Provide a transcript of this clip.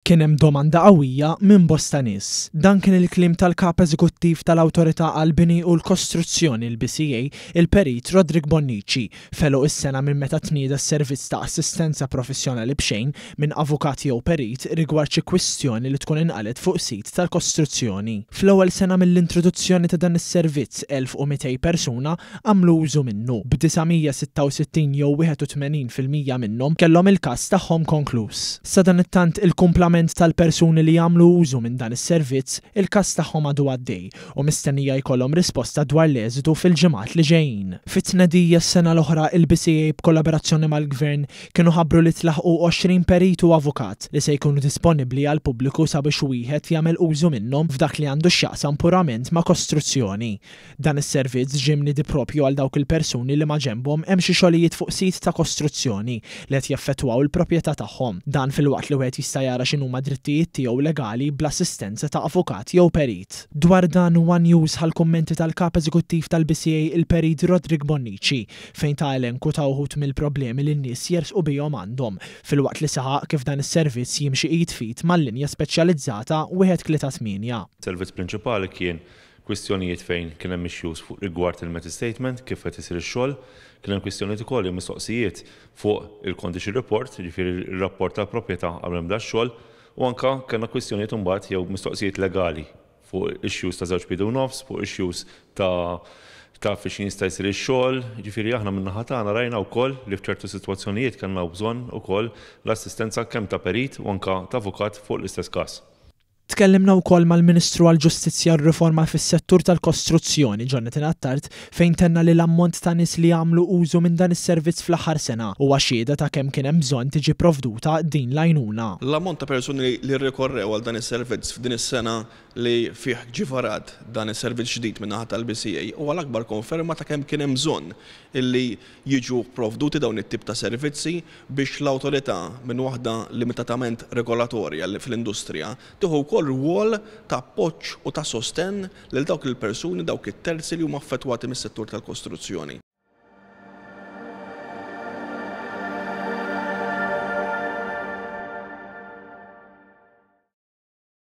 Kien hemm domanda qawwija minn bosta nies. Dan kien il-kliem tal-Kap Eżekuttiv tal-Awtorità għall-Bini u l-Kostruzzjoni, il-BCA, il-Perit Roderick Bonnici, f'għeluq is-sena minn meta tnieda s-servizz ta' assistenza professjonali b'xejn minn avukat jew perit rigward xi kwistjoni li tkun inqalgħet fuq sit tal-kostruzzjoni. Fl-ewwel sena mill-introduzzjoni ta' dan is-servizz 1,200 persuna għamlu użu minnu, b'966 jew 81% minnhom kellhom il-każ tagħhom konkluż. Sadanittant, il-kumplament tal-persuni li għamlu użu minn dan is-servizz, il-każ tagħhom għadu għaddej u mistennija jkollhom risposta dwar l-eżitu fil-ġimgħat li ġejjin. Fit-tnedija s-sena l-oħra, il-BCA b'kollaborazzjoni mal-Gvern kienu ħabbru li tlaħħqu 20 perit u avukat li se jkunu disponibbli għall-pubbliku sabiex wieħed jagħmel użu minnhom f'dak li għandu x'jaqsam purament ma' kostruzzjoni. Dan is-servizz ġie mniedi proprju għal dawk il-persuni li maġenbhom hemm xi xogħlijiet fuq sit ta' kostruzzjoni li qed jaffettwaw il-proprjetà tagħhom. Dan filwaqt li wieħed jista' jara x'inhuma d-drittijiet tiegħu legali bl-assistenza ta' avukat jew perit. Dwar dan, one News ħa l-kummenti tal-Kap Eżekuttiv tal-BCA il-Perit Roderick Bonnici fejn ta elenku ta' uħud mill-problemi li n-nies jersqu bihom għandhom filwaqt li saħaq kif dan is-servizz jimxi id f'id mal-linja speċjalizzata 138. Servizz prinċipali kien Kwistjonijiet fejn kien hemm issues fuq rigward il-method statement, kif qed isir ix-xogħol. Kien hemm kwistjonijiet ukoll jew mistoqsijiet fuq il-condition report, jiġifieri r-rapport tal-proprjetà qabel ma nbda x-xogħol, u anke kellna kwistjonijiet imbagħad jew mistoqsijiet legali fuq issues ta' żewġ piedi u nofs, fuq issues ta' ta' fiex jista' jsir ix-xogħol. Jiġifieri aħna min-naħa tagħna rajna wkoll li f'ċertu sitwazzjonijiet kellna bżonn ukoll l-assistenza kemm ta' perit u anke ta' avukat fuq l-istess każ. Tkellimna wkoll mal-Ministru għall-Ġustizzja u r-Riforma fis-Settur tal-Kostruzzjoni, Jonathan Attard, fejn tenna li l-ammont ta' nies li għamlu użu minn dan is-servizz fl-aħħar sena huwa xhieda ta' kemm kien hemm bżonn tiġi pprovduta din l-għajnuna. L-ammont ta' persuni li rrikorrew għal dan is-servizz f'din is-sena li fih ġie varat dan is-servizz ġdid min-naħa tal-BCA huwa l-akbar konferma ta' kemm kien hemm bżonn illi jiġu pprovduti dawn it-tip ta' servizzi biex l-awtorità, minn waħda limitatament regolatorja fl-industrija, tieħu wkoll rwol ta' appoġġ u ta' sostenn lil dawk il-persuni, dawk it-terzi li huma affettwati mis-settur tal-kostruzzjoni.